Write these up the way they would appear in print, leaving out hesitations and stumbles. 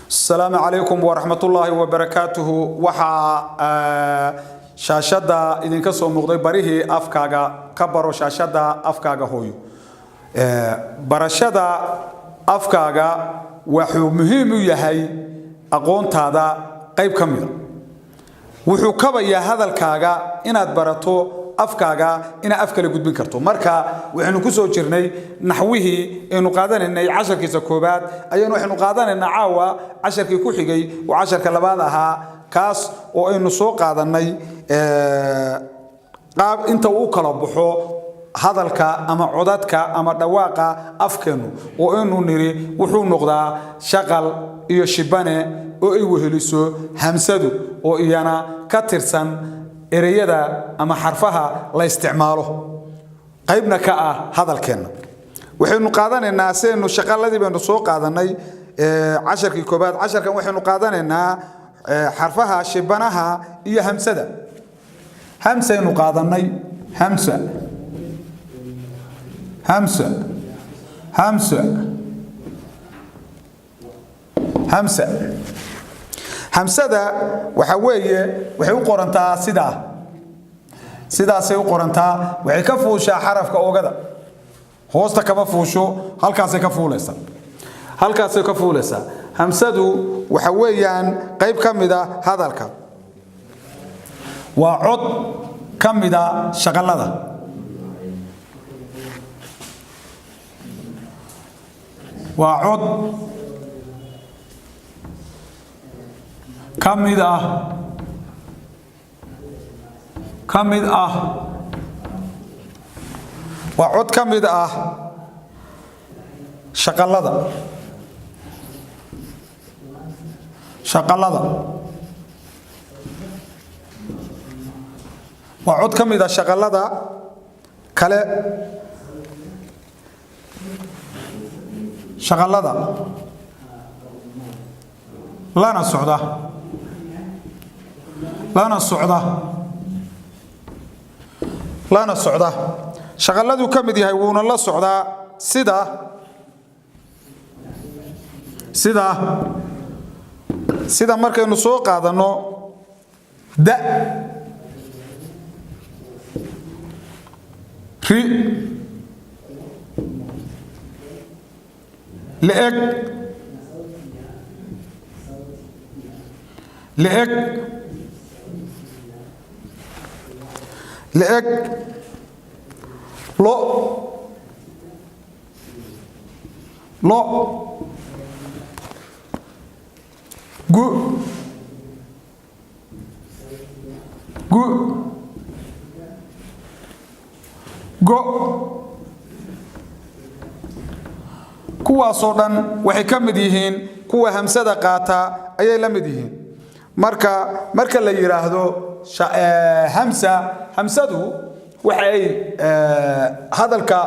Asalaamu calaykum waraxmatullaahi wabarakaatuhu. Waxaa shaashadda idinka soo muuqday barihii afkaaga ka baro shaashadda afkaaga hooyo. Barashada afkaaga wuxuu muhiim u yahay aqoontaada qayb ka mida. Wuxuu kabayaa hadalkaaga inaad barato afkaaga inaad af kale gudbin karto. Marka waxaynu ku soo jirnay naxwihii aynu qaadanaynay casharkiisa koobaad ayaynu waxaynu qaadanaynaa caawa casharkii ku xigay oo casharka labaad ahaa, kaas oo aynu soo qaadanay qaab inta uu kala baxo hadalka ama codadka ama dhawaaqa afkeennu, oo aynu niri wuxuu noqdaa shaqal iyo shibane oo ay weheliso hamsadu, oo iyana ka tirsan ereyada ama xarfaha la isticmaalo, qaybna ka ah hadalkeenna. Waxaynu qaadanaynaa sidaynu shaqaladii baynu soo qaadanay casharkii koobaad. Casharkan waxaynu qaadanaynaa xarfaha shibanaha iyo hamsada. Hamsaynu qaadanay. Hamsa, hamsa, hamsa, hamsa. Hamsada waxa weeye waxay u qorantaa sidaa, sidaasay u qorantaa. Waxay ka fuushaa xarafka oogada, hoosta kama fuusho, halkaasay ka fuulaysaa, halkaasay ka fuulaysaa. Hamsadu waxa weeyaan qayb ka mida hadalka, waa cod ka mida shaqalada. Waa cod ka mid ah, ka mid ah, waa cod ka mid ah shaqalada, shaqalada. Waa cod ka mid ah shaqalada kale, shaqalada lana socda, lana socda, lana socda. Shaqaladuu ka mid yahay, wuuna la socdaa. Sida markaynu soo qaadanno da, ri, le'eg, le'eg, le'eg, lo, lo, gu, gu, go. Kuwaasoo dhan waxay ka mid yihiin kuwa hamsada qaata ayay la mid yihiin. Marka la yidhaahdo hamsa, hamsadu waxay hadalka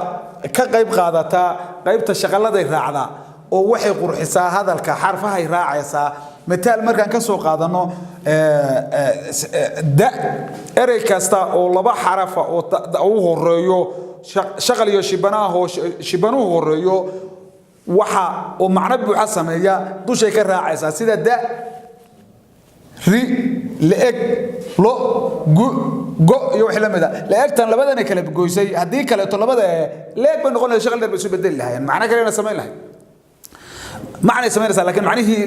ka qayb qaadataa qaybta shaqaladay raacdaa, oo waxay qurxisaa hadalka, xarfahay raacaysaa. Mataal markaan ka soo qaadano da, erey kasta oo laba xarafa oo u horeeyo shaqal iyo shibanaha, oo shibanuhu horeeyo, waxa oo macno buuxa sameeya dushay ka raacaysaa, sida da, ri, le'eg, lo, gu, go iyo wixii la mid a. Le'egtan labadana kala goysay, haddii kaleeto labada le'eg bay noqon lahayd, shaqal dheer bay isu bedeli lahaayeen, macno kalena samayn lahayd. Macnay samaynaysaa, laakiin macnihii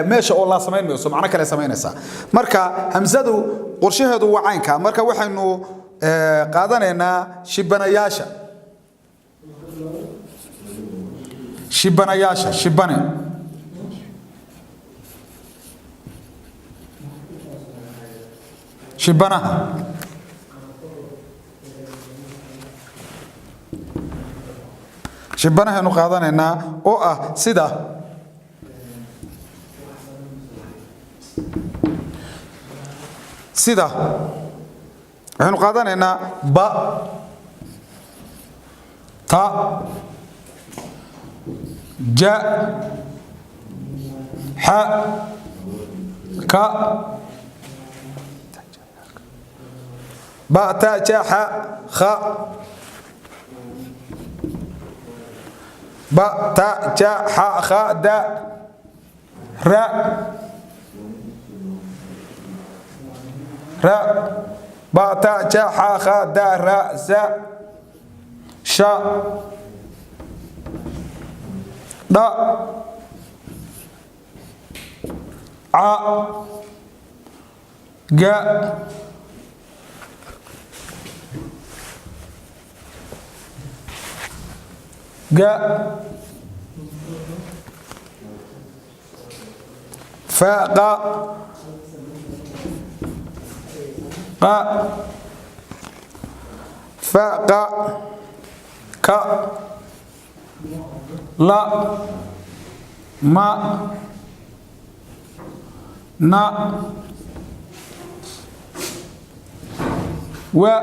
meesha oo laa samayn mayso, macno kale samaynaysaa. Marka hamsadu qorshaheedu waa caynka. Marka waxaynu qaadanaynaa shibanayaasha, shibanayaasha, shibane. Shibanaha shibanahaynu qaadanaynaa oo ah sida waxaynu qaadanaynaa ba, ta, ja, xa, ka, ba, ta, ja, xa, kha, ba, ta, ja, xa, kha, da, Ra, ra, ba, ta, ja, xa, kha, da, ra, za, sha, dha, ca, ga, ga, fa, qa, qa, fa, qa, ka, la, ma, na, wa,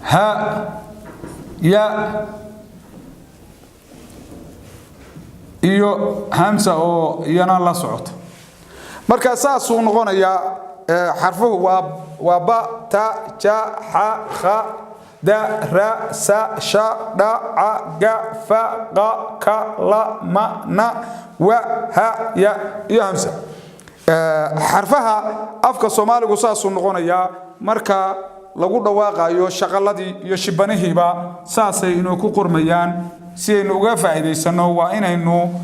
ha, ya iyo hamsa oo iyana la socota. Marka saasuu noqonayaa xarfuhu waa ba, ta, ja, xa, kha, da, ra, sa, sha, dha, ca, ga, fa, qa, ka, la, ma, na, wa, ha, ya iyo hamsa. Xarfaha afka Soomaaligu saasuu noqonayaa marka lagu dhawaaqayo. Shaqaladii iyo shibanihiiba saasay inuu ku qormayaan. Si aynu uga faa'iidaysano, waa inaynu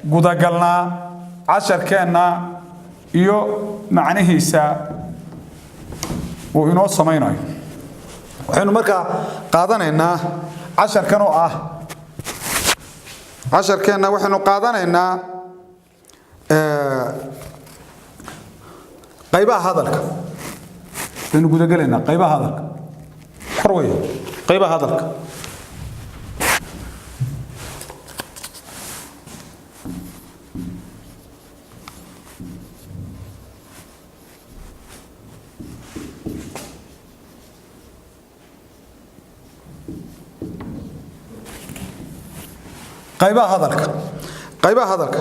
gudagalnaa casharkeenna iyo macnihiisa uu inoo samaynayo. Waxaynu markaa qaadanaynaa casharkan oo ah casharkeenna, waxaynu qaadanaynaa qaybaha hadalka. Waxaynu gudagelaynaa qaybaha hadalka xor wey, qaybaha hadalka. Qaybaha hadalka, qaybaha hadalka.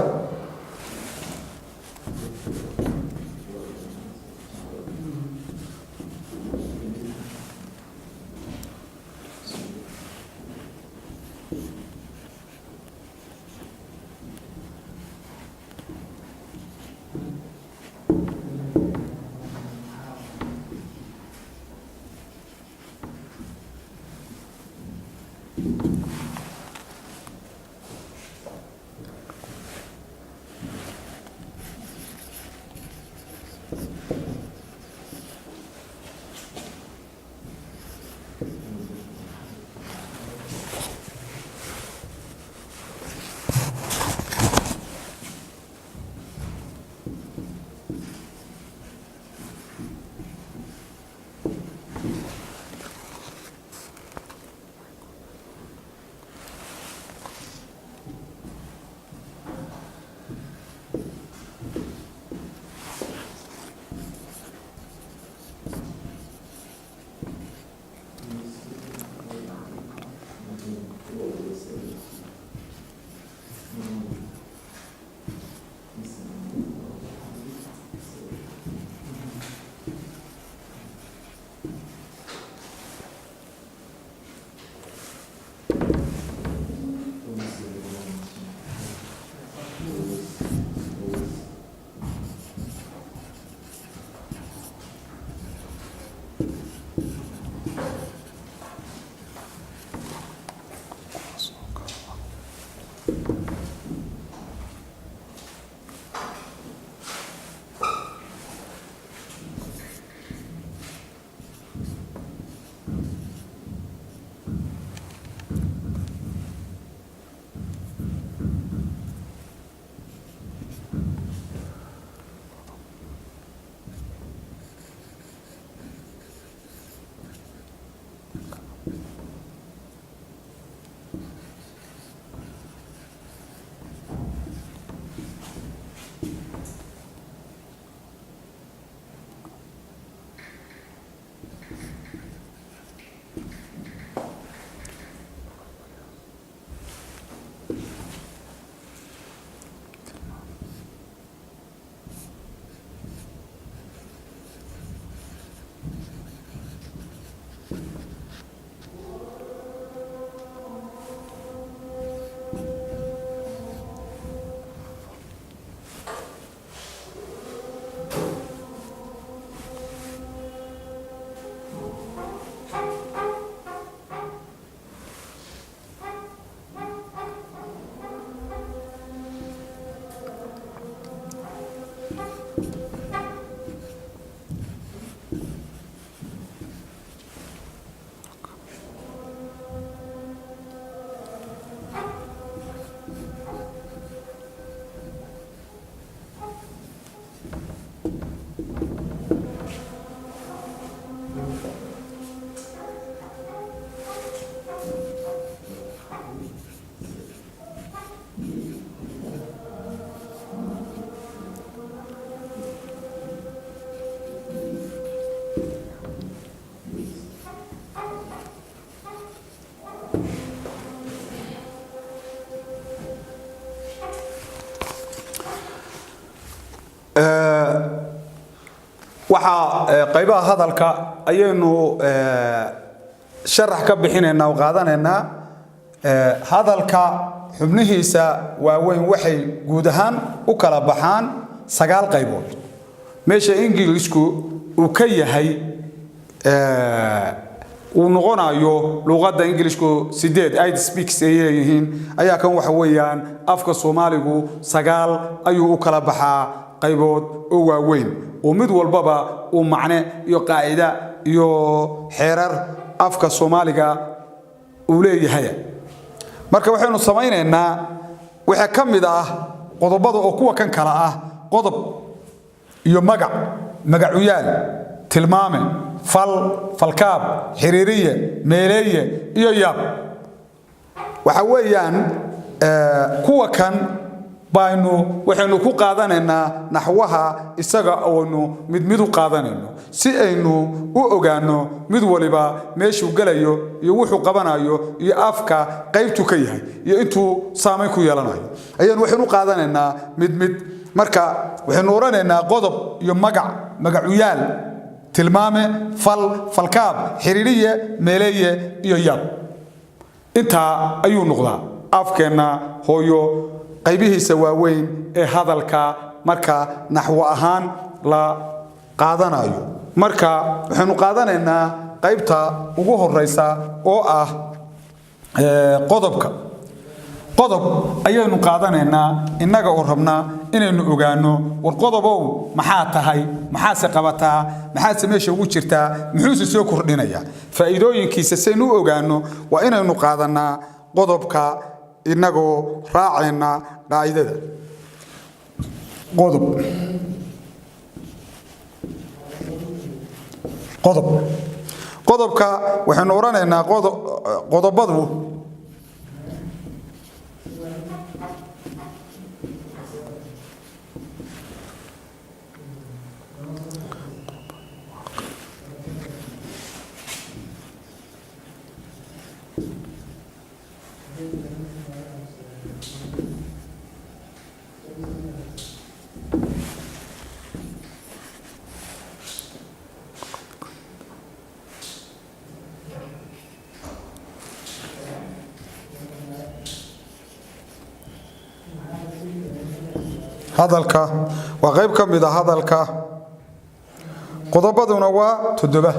Waxaa qaybaha hadalka ayaynu sharax ka bixinaynaa oo qaadanaynaa. Hadalka xubnihiisa waaweyn waxay guud ahaan u kala baxaan sagaal qaybood, meesha Ingiliisku uu ka yahay uu noqonayo luqadda Ingilishku sideed, eight speaks ay leeyihiin, ayaa kan waxa weeyaan afka Soomaaligu sagaal ayuu u kala baxaa qaybood oo waaweyn, oo mid walbaba uu macne iyo qaacida iyo xeerar afka Soomaaliga uu leeyahay. Marka waxaynu samaynaynaa, waxaa ka mid ah qodobada oo kuwa kan kala ah: qodob iyo magac, magacuyaal, tilmaame, fal, falkaab, xiriiriye, meeleeye iyo yaab. Waxa weeyaan kuwa kan baynu waxaynu ku qaadanaynaa naxwaha isaga oonu mid mid u qaadanayno, si aynu u ogaanno mid waliba meeshuu gelayo iyo wuxuu qabanayo iyo afka qaybtuu ka yahay iyo intuu saamayn ku yeelanayo ayaynu waxaynu u qaadanaynaa mid mid. Marka waxaynu odhanaynaa qodob iyo magac, magacuyaal, tilmaame, fal, falkaab, xiriiriye, meeleeye iyo yaab. Intaa ayuu noqdaa afkeenna hooyo qaybihiisa waaweyn ee hadalka marka naxwo ahaan la qaadanayo. Marka waxaynu qaadanaynaa qaybta ugu horeysa oo ah qodobka. Qodob ayaynu qaadanaynaa innaga oo rabnaa inaynu ogaanno: war qodobow, maxaa tahay? Maxaase qabataa? Maxaase meesha ugu jirtaa? Muxuuse soo kordhinayaa? Faa'iidooyinkiisa saynu u ogaanno waa inaynu qaadannaa qodobka innagoo raacayna qaacidada. Qodob, qodob, qodobka waxaynu odhanaynaa qodobadu hadalka waa qayb ka mid a hadalka. Qodobaduna waa 7.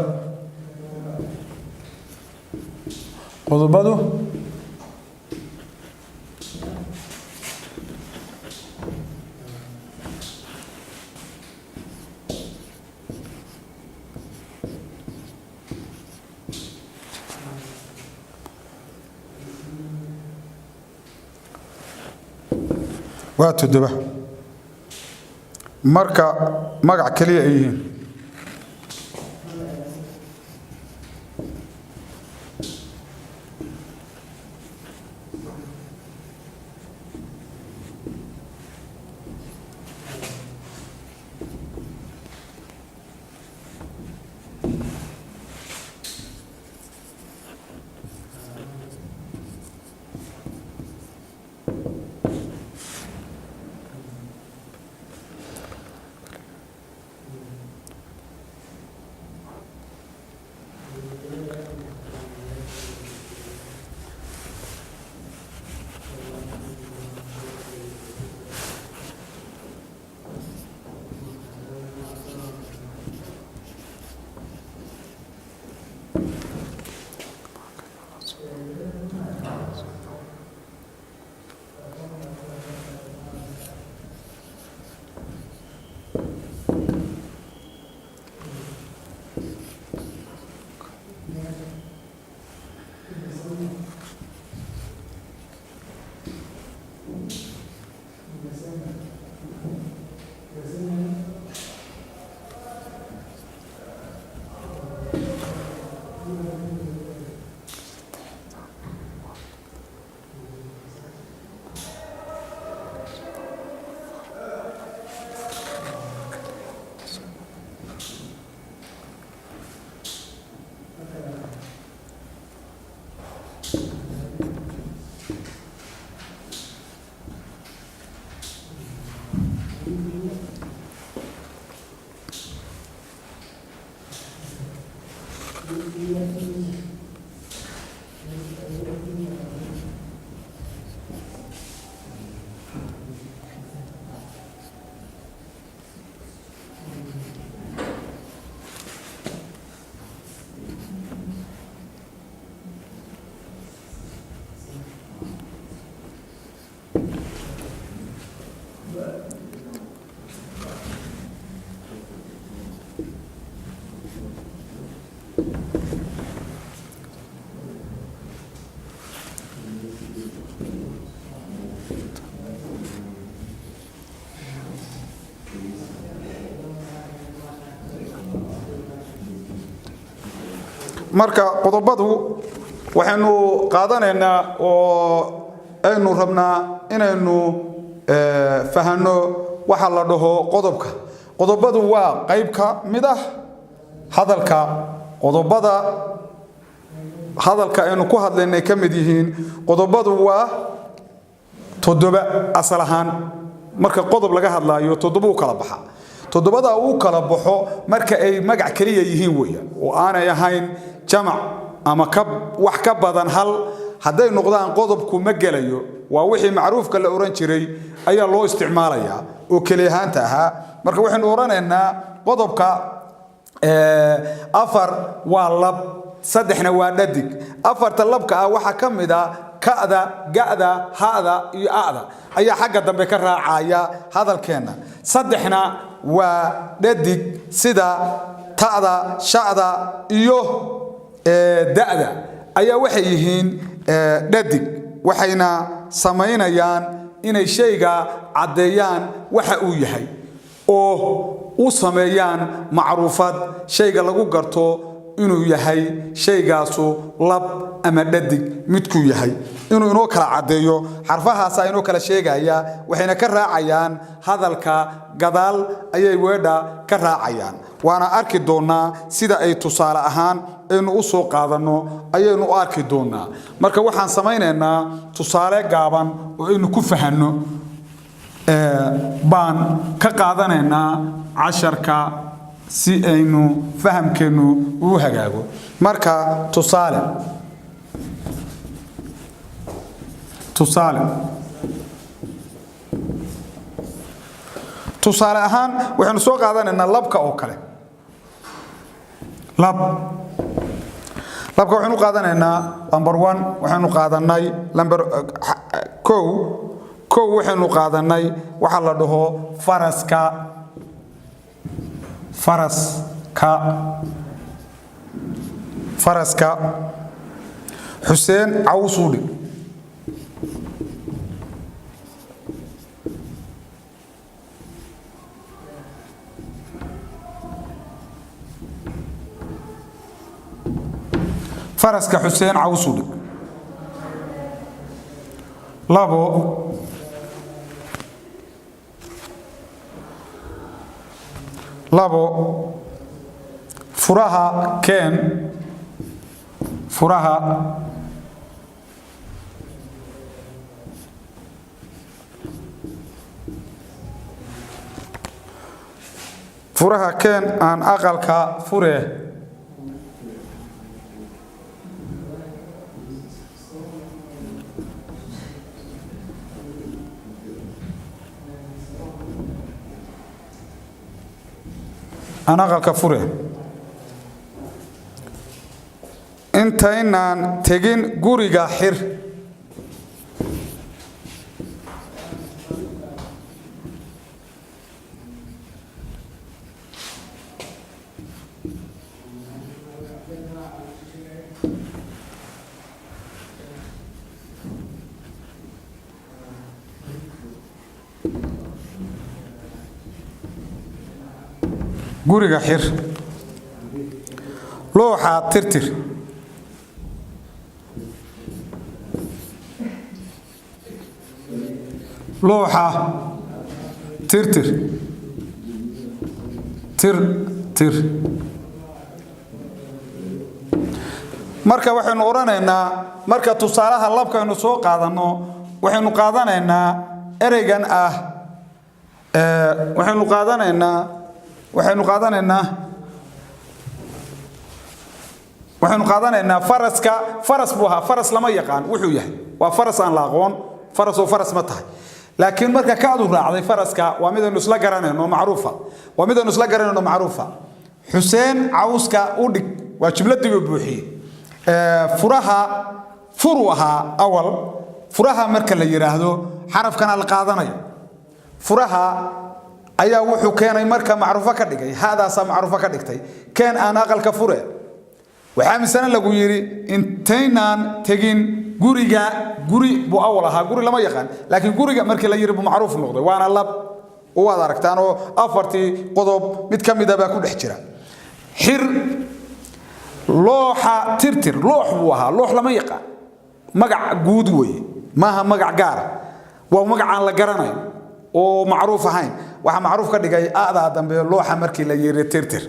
Qodobadu waa 7 marka magac keliya ay yihiin. Marka qodobadu waxaynu qaadanaynaa oo aynu rabnaa inaynu fahanno waxa la dhaho qodobka. Qodobadu waa qayb ka mid ah hadalka. Qodobada hadalka aynu ku hadlaynay ka mid yihiin. Qodobadu waa 7 asal ahaan. Marka qodob laga hadlaayo 7 u kala baxa. 7 uu kala baxo marka ay magac kaliya yihiin weeyaan, oo aanay ahayn jamac ama ka wax ka badan hal. Hadday noqdaan qodobku ma gelayo. Waa wixii macruufka la oran jiray ayaa loo isticmaalayaa oo keli ahaanta ahaa. Marka waxaynu oranaynaa qodobka 4 waa lab, 3na waa dhadig. 4ta labka ah waxaa ka mid ah ka'da, ga'da, ha'da iyo a'da ayaa xagga dambe ka raacaya hadalkeenna. 3na waa dhadig, sida ta'da, sha'da iyo da'da ayaa waxay yihiin dhadig, waxayna samaynayaan inay shayga caddeeyaan waxa uu yahay oo u sameeyaan macruufad shayga lagu garto inuu yahay shaygaasu lab ama dhadig midkuu yahay, inuu inoo kala caddeeyo. Xarfahaasaa inoo kala sheegaya, waxayna ka raacayaan hadalka gadaal ayay weedha ka raacayaan. Waana arki doonaa sida ay tusaale ahaan aynu u soo qaadanno ayaynu u arki doonaa. Marka waxaan samaynaynaa tusaale gaaban oo aynu ku fahanno baan ka qaadanaynaa casharka si aynu fahamkeennu uu hagaago. Marka tusaale ahaan waxaynu soo qaadanaynaa labka oo kale. Lab, labka waxaynu qaadanaynaa number 1. Waxaynu qaadanay number 1. Waxaynu qaadanay waxa la dhaho faraska. Faraska Xuseen cawsuudhi. Faraska Xuseen cawsuudhi. 2, 2, furaha keen. Furaha furaha keen aan aqalka fure. Aan aqalka fure. Intaynaan tegin guriga xir. Guriga xir. Looxa tirtir. Looxa tirtir, tir tir. Marka waxaynu odhanaynaa, marka tusaalaha labkaynu soo qaadanno, waxaynu qaadanaynaa ereygan ah, waxaynu qaadanaynaa faraska. Faras buu ahaa. Faras lama yaqaan wuxuu yahay, waa faras aan la aqoon. Faras oo faras ma tahay, laakiin marka kaadu raacday faraska waa midaynu isla garanayno, macruufa, waa midaynu isla garanayno, macruufa. Xuseen cawska u dhig waa jumladii buu buuxiyey. Furaha furu ahaa awal. Furaha marka la yidhaahdo xarafkana la qaadanayo. Furaha ayaa wuxuu keenay marka macruufo ka dhigay, hadaasaa macruufo ka dhigtay. Keen aan aqalka fure. Waxaa misana lagu yidhi intaynaan tegin guriga. Guri buu awal ahaa, guri lama yaqaan, laakiin guriga markii la yidhi buu macruuf noqday, waana lab. Waad aragtaan oo afartii qodob mid ka mida baa ku dhex jira. Xir Looxa tirtir, loox buu ahaa. Loox lama yaqaan, magac guud weeye, maaha magac gaara, waa magac aan la garanayn oo macruuf ahayn. Waxaa macruuf ka dhigay a'daa dambe, looxa markii la yiri tirtir.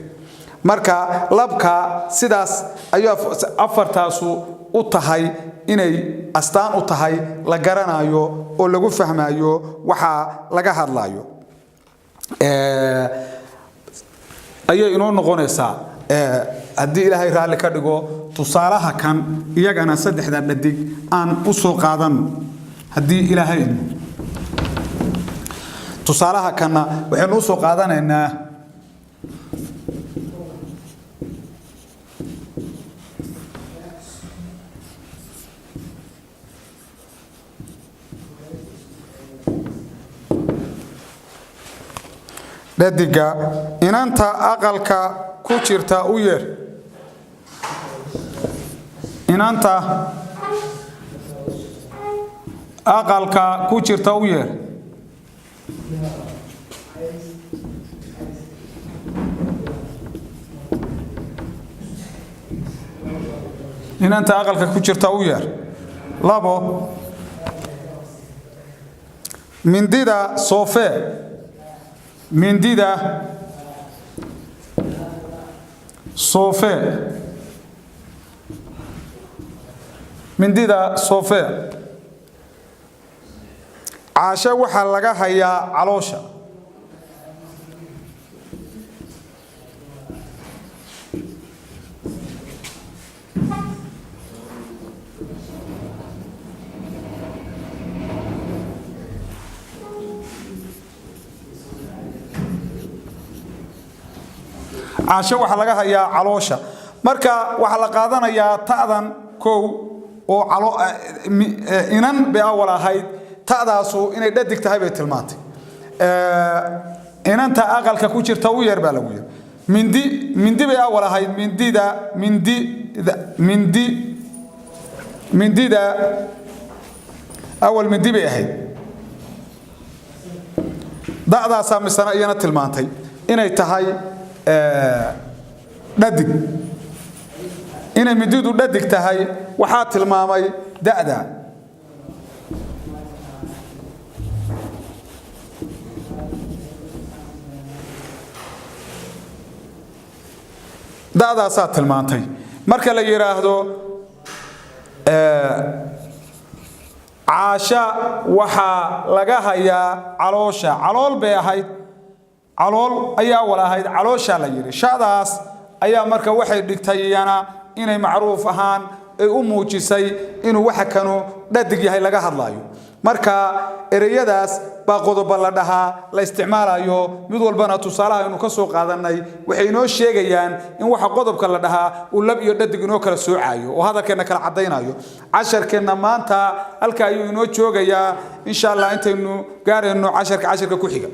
Marka labka sidaas ayuu afartaasu u tahay, inay astaan u tahay la garanayo oo lagu fahmayo waxa laga hadlayo ayay inoo noqonaysaa, haddii Ilaahay raalli ka dhigo. Tusaalaha kan iyagana saddexda dhadig aan u soo qaadanno, haddii Ilaahay idmo. Tusaalaha kanna waxaynu u soo qaadanaynaa dhadiga inanta aqalka ku jirta u yeer. Inanta aqalka ku jirta u yeer. Inanta aqalka ku jirta u yeer. Labo, mindida soofee. Mindida soofee. Mindida soofee. Caasho waxaa laga hayaa caloosha. Caasho waxaa laga hayaa caloosha. Marka waxaa la qaadanayaa ta'dan kow oo inan bay awal ahayd, ta'daasu inay dhadig tahay bay tilmaantay. Inanta aqalka ku jirta u yeer baa lagu yiri. Mindi, mindi bay awal ahayd. Mindida, mindida, mindi, mindida awal mindi bay ahayd. Da'daasaa misana iyana tilmaantay inay tahay dhadig. Inay mindidu dhadig tahay waxaa tilmaamay da'da. Da'daasaa tilmaantay. Marka la yidhaahdo caasha waxaa laga hayaa caloosha, calool bay ahayd, calool ayaa wal ahayd, calooshaa la yidhi. Shadaas ayaa marka waxay dhigtay iyana inay macruuf ahaan ay u muujisay inuu waxa kanu dhadig yahay laga hadlayo. Marka ereyadaas baa qodobo la dhahaa la isticmaalayo. Mid walbana tusaalaha aynu ka soo qaadanay waxay inoo sheegayaan in waxa qodobka la dhahaa uu lab iyo dhadig inoo kala soocayo oo hadalkeenna kala caddaynayo. Casharkeenna maanta halka ayuu inoo joogayaa, insha Allah, intaynu gaarayno casharka ku xiga.